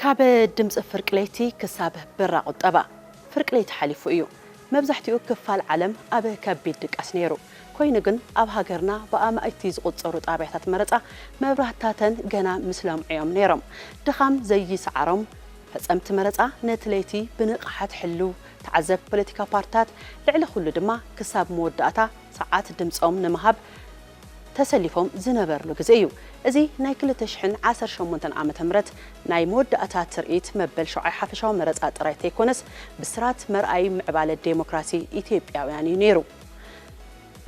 ካብ ድምፂ ፍርቂ ለይቲ ክሳብ ብራ ቁጠባ። ፍርቂ ለይቲ ሓሊፉ እዩ። መብዛሕትኡ ክፋል ዓለም ኣብ ከቢድ ድቃስ ነይሩ። ኮይኑ ግን ኣብ ሃገርና ብኣማኢቲ ዝቑጸሩ ጣብያታት መረፃ መብራህታተን ገና ምስ ለምዑ እዮም ነይሮም። ድኻም ዘይሰዓሮም ፈፀምቲ መረፃ ነቲ ለይቲ ብንቕሓት ሕልው፣ ተዓዘብቲ ፖለቲካ ፓርትታት፣ ልዕሊ ኩሉ ድማ ክሳብ መወዳእታ ሰዓት ድምፆም ንምሃብ ተሰሊፎም ዝነበርሉ ግዜ እዩ። እዚ ናይ ክልተ ሽሕን ዓሰርተ ሸሞንተን ዓመተ ምህረት ናይ መወዳእታ ትርኢት መበል ሸውዓይ ሓፈሻዊ መረፃ ጥራይ ተይኮነስ ብስራት መርኣይ ምዕባለ ዴሞክራሲ ኢትዮጵያውያን እዩ ነይሩ።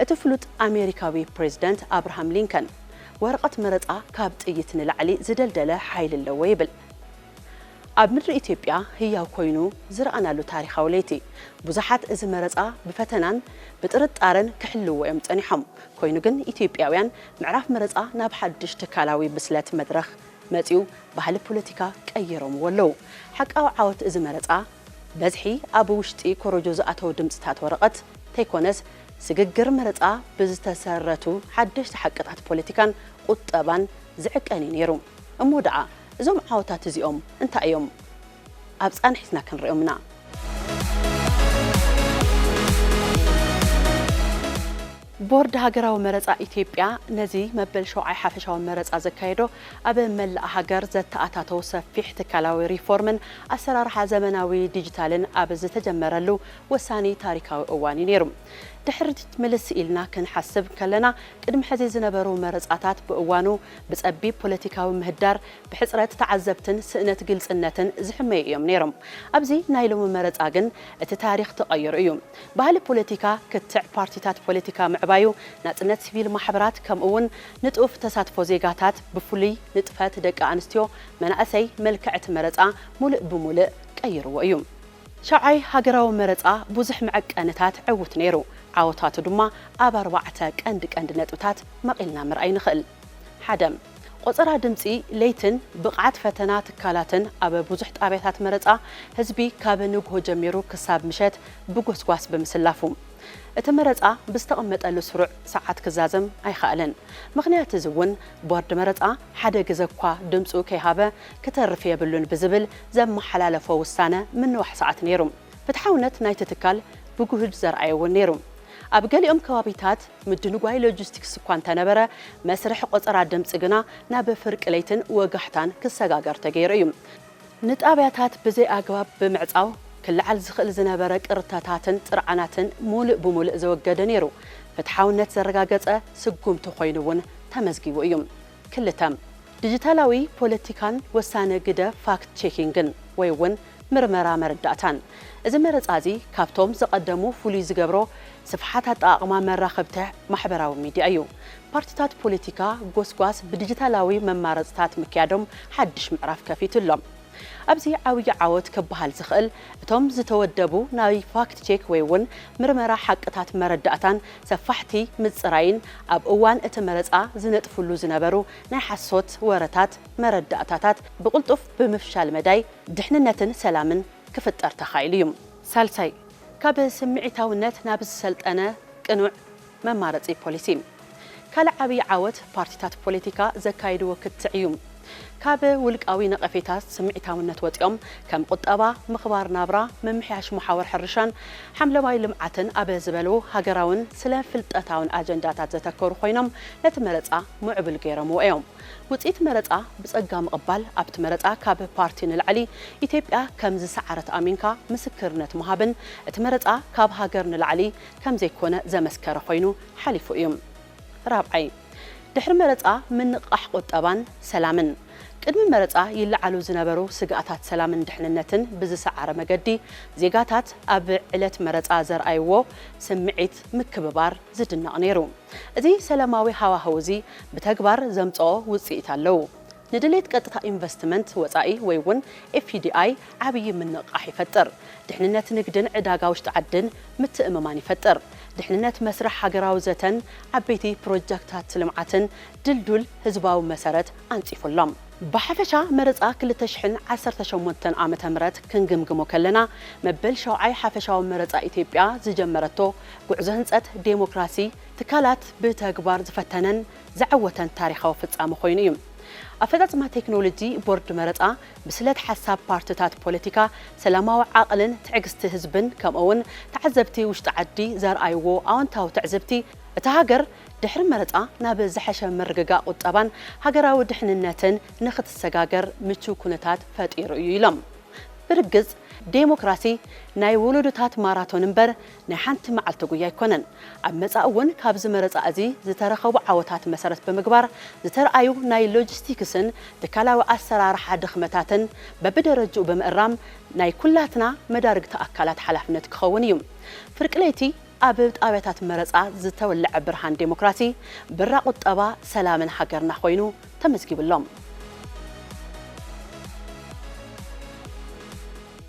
እቲ ፍሉጥ ኣሜሪካዊ ፕሬዝደንት ኣብርሃም ሊንከን፣ ወረቐት መረፃ ካብ ጥይት ንላዕሊ ዝደልደለ ሓይሊ ኣለዎ ይብል። ኣብ ምድሪ ኢትዮጵያ ህያው ኮይኑ ዝረኣናሉ ታሪኻዊ ለይቲ። ብዙሓት እዚ መረፃ ብፈተናን ብጥርጣረን ክሕልዎ እዮም ጸኒሖም። ኮይኑ ግን ኢትዮጵያውያን ምዕራፍ መረፃ ናብ ሓድሽ ትካላዊ ብስለት መድረኽ መጺኡ ባህሊ ፖለቲካ ቀይሮምዎ ኣለዉ። ሓቃዊ ዓወት እዚ መረፃ በዝሒ ኣብ ውሽጢ ኮረጆ ዝኣተው ድምፅታት ወረቐት ተይኮነስ ስግግር መረፃ ብዝተሰረቱ ሓደሽቲ ሓቅታት ፖለቲካን ቁጠባን ዝዕቀን እዩ ነይሩ። እሞ ደኣ እዞም ዓወታት እዚኦም እንታይ እዮም? ኣብ ጻንሒትና ክንሪኦም ኢና። ቦርድ ሃገራዊ መረጻ ኢትዮጵያ ነዚ መበል ሸውዓይ ሓፈሻዊ መረጻ ዘካየዶ ኣብ መላእ ሃገር ዘተኣታተው ሰፊሕ ትካላዊ ሪፎርምን ኣሰራርሓ ዘመናዊ ዲጂታልን ኣብ ዝተጀመረሉ ወሳኒ ታሪካዊ እዋን እዩ ነይሩ። ድሕሪት ምልስ ኢልና ክንሓስብ ከለና ቅድሚ ሕዚ ዝነበሩ መረጻታት ብእዋኑ ብጸቢብ ፖለቲካዊ ምህዳር ብሕጽረት ተዓዘብትን ስእነት ግልጽነትን ዝሕመዩ እዮም ነይሮም። ኣብዚ ናይ ሎሚ መረጻ ግን እቲ ታሪኽ ተቐይሩ እዩ። ባህሊ ፖለቲካ ክትዕ ፓርቲታት ፖለቲካ ምዕባዩ፣ ናጽነት ሲቪል ማሕበራት ከምኡ እውን ንጡፍ ተሳትፎ ዜጋታት ብፍሉይ ንጥፈት ደቂ ኣንስትዮ መናእሰይ መልክዕቲ መረጻ ሙሉእ ብሙሉእ ቀይርዎ እዩ። ሻውዓይ ሃገራዊ መረጻ ብዙሕ መዐቀንታት ዕውት ነይሩ። ዓወታቱ ድማ ኣብ ኣርባዕተ ቀንዲ ቀንዲ ነጥብታት መቒልና ምርኣይ ንኽእል። ሓደ፣ ቆጸራ ድምጺ ለይትን ብቕዓት ፈተና ትካላትን ኣብ ብዙሕ ጣብያታት መረጻ ህዝቢ ካብ ንግሆ ጀሚሩ ክሳብ ምሸት ብጎስጓስ ብምስላፉ እቲ መረጻ ብዝተቐመጠሉ ስሩዕ ሰዓት ክዛዘም ኣይኸኣለን። ምኽንያት እዚ እውን ቦርድ መረጻ ሓደ ግዘ እኳ ድምጹ ከይሃበ ክተርፍ የብሉን ብዝብል ዘመሓላለፎ ውሳነ ምንዋሕ ሰዓት ነይሩ። ፍትሓውነት ናይቲ ትካል ብጉህድ ዘርኣየ እውን ነይሩ። ኣብ ገሊኦም ከባቢታት ምድንጓይ ሎጂስቲክስ እኳ እንተነበረ መስርሕ ቆጸራ ድምጺ ግና ናብ ፍርቂ ለይትን ወጋሕታን ክሰጋገር ተገይሩ እዩ። ንጣብያታት ብዘይ ኣግባብ ብምዕጻው ክለዓል ዝኽእል ዝነበረ ቅርተታትን ጥርዓናትን ሙሉእ ብሙሉእ ዘወገደ ነይሩ። ፍትሓውነት ዘረጋገጸ ስጉምቲ ኮይኑ እውን ተመዝጊቡ እዩ። ክልተ፣ ዲጂታላዊ ፖለቲካን ወሳነ ግደ ፋክት ቼኪንግን ወይ እውን ምርመራ መረዳእታን። እዚ መረጻ እዚ ካብቶም ዝቐደሙ ፍሉይ ዝገብሮ ስፍሓት ኣጠቓቕማ መራኸብቲ ማሕበራዊ ሚድያ እዩ። ፓርቲታት ፖለቲካ ጎስጓስ ብዲጂታላዊ መማረጽታት ምክያዶም ሓድሽ ምዕራፍ ከፊቱ ኣሎ። ኣብዚ ዓብዪ ዓወት ክበሃል ዝኽእል እቶም ዝተወደቡ ናይ ፋክት ቼክ ወይ እውን ምርመራ ሓቅታት መረዳእታን ሰፋሕቲ ምጽራይን ኣብ እዋን እቲ መረጻ ዝነጥፍሉ ዝነበሩ ናይ ሓሶት ወረታት መረዳእታታት ብቕልጡፍ ብምፍሻል መዳይ ድሕንነትን ሰላምን ክፍጠር ተኻኢሉ እዩ። ሳልሳይ፣ ካብ ስምዒታውነት ናብ ዝሰልጠነ ቅኑዕ መማረጺ ፖሊሲ። ካልእ ዓብዪ ዓወት ፓርቲታት ፖለቲካ ዘካይድዎ ክትዕ እዩ። ካብ ውልቃዊ ነቐፌታት ስምዒታውነት ወጺኦም ከም ቁጠባ፣ ምኽባር ናብራ፣ ምምሕያሽ መሓውር ሕርሻን ሓምለዋይ ልምዓትን ኣብ ዝበሉ ሃገራውን ስነ ፍልጠታውን ኣጀንዳታት ዘተኮሩ ኮይኖም ነቲ መረጻ ምዕቡል ገይሮምዎ እዮም። ውጽኢት መረጻ ብጸጋ ምቕባል ኣብቲ መረጻ ካብ ፓርቲ ንላዕሊ ኢትዮጵያ ከም ዝሰዓረት ኣሚንካ ምስክርነት ምሃብን እቲ መረጻ ካብ ሃገር ንላዕሊ ከም ዘይኮነ ዘመስከረ ኮይኑ ሓሊፉ እዩ። ራብዓይ፣ ድሕሪ መረጻ ምንቕቓሕ ቁጠባን ሰላምን። ቅድሚ መረጻ ይለዓሉ ዝነበሩ ስግኣታት ሰላምን ድሕንነትን ብዝሰዓረ መገዲ ዜጋታት ኣብ ዕለት መረጻ ዘርኣይዎ ስምዒት ምክብባር ዝድነቕ ነይሩ። እዚ ሰላማዊ ሃዋህው እዚ ብተግባር ዘምጽኦ ውጽኢት ኣለዉ። ንድሌት ቀጥታ ኢንቨስትመንት ወጻኢ ወይ እውን ኤፍዲኣይ ዓብዪ ምንቕቓሕ ይፈጥር። ድሕንነት ንግድን ዕዳጋ ውሽጢ ዓድን ምትእምማን ይፈጥር። ድሕንነት መስርሕ ሃገራዊ ዘተን ዓበይቲ ፕሮጀክታት ልምዓትን ድልዱል ህዝባዊ መሰረት ኣንጺፉሎም። ብሓፈሻ መረጻ ክልተ ሽሕን ዓሰርተ ሸሞንተን ዓመተ ምህረት ክንግምግሞ ከለና መበል ሸውዓይ ሓፈሻዊ መረጻ ኢትዮጵያ ዝጀመረቶ ጉዕዞ ህንጸት ዴሞክራሲ ትካላት ብተግባር ዝፈተነን ዘዐወተን ታሪኻዊ ፍጻመ ኮይኑ እዩ። ኣፈፃፅማ ቴክኖሎጂ ቦርድ መረፃ፣ ብስለት ሓሳብ ፓርትታት ፖለቲካ፣ ሰላማዊ ዓቕልን ትዕግስቲ ህዝብን ከምኡውን ተዓዘብቲ ውሽጢ ዓዲ ዘርኣይዎ ኣወንታዊ ትዕዝብቲ፣ እታ ሃገር ድሕሪ መረፃ ናብ ዝሐሸ ምርግጋእ ቁጠባን ሃገራዊ ድሕንነትን ንክትሰጋገር ምቹው ኩነታት ፈጢሩ እዩ ኢሎም። ብርግፅ ዴሞክራሲ ናይ ወለዶታት ማራቶን እምበር ናይ ሓንቲ መዓልቲ ጉያ ኣይኮነን። ኣብ መጻኢ እውን ካብዚ መረፃ እዚ ዝተረኸቡ ዓወታት መሰረት ብምግባር ዝተረኣዩ ናይ ሎጂስቲክስን ትካላዊ ኣሰራርሓ ድኽመታትን በብደረጅኡ ብምእራም ናይ ኩላትና መዳርግቲ ኣካላት ሓላፍነት ክኸውን እዩ። ፍርቂ ለይቲ ኣብ ጣብያታት መረፃ ዝተወለዐ ብርሃን ዴሞክራሲ ብራ ቁጠባ ሰላምን ሃገርና ኮይኑ ተመዝጊብሎም።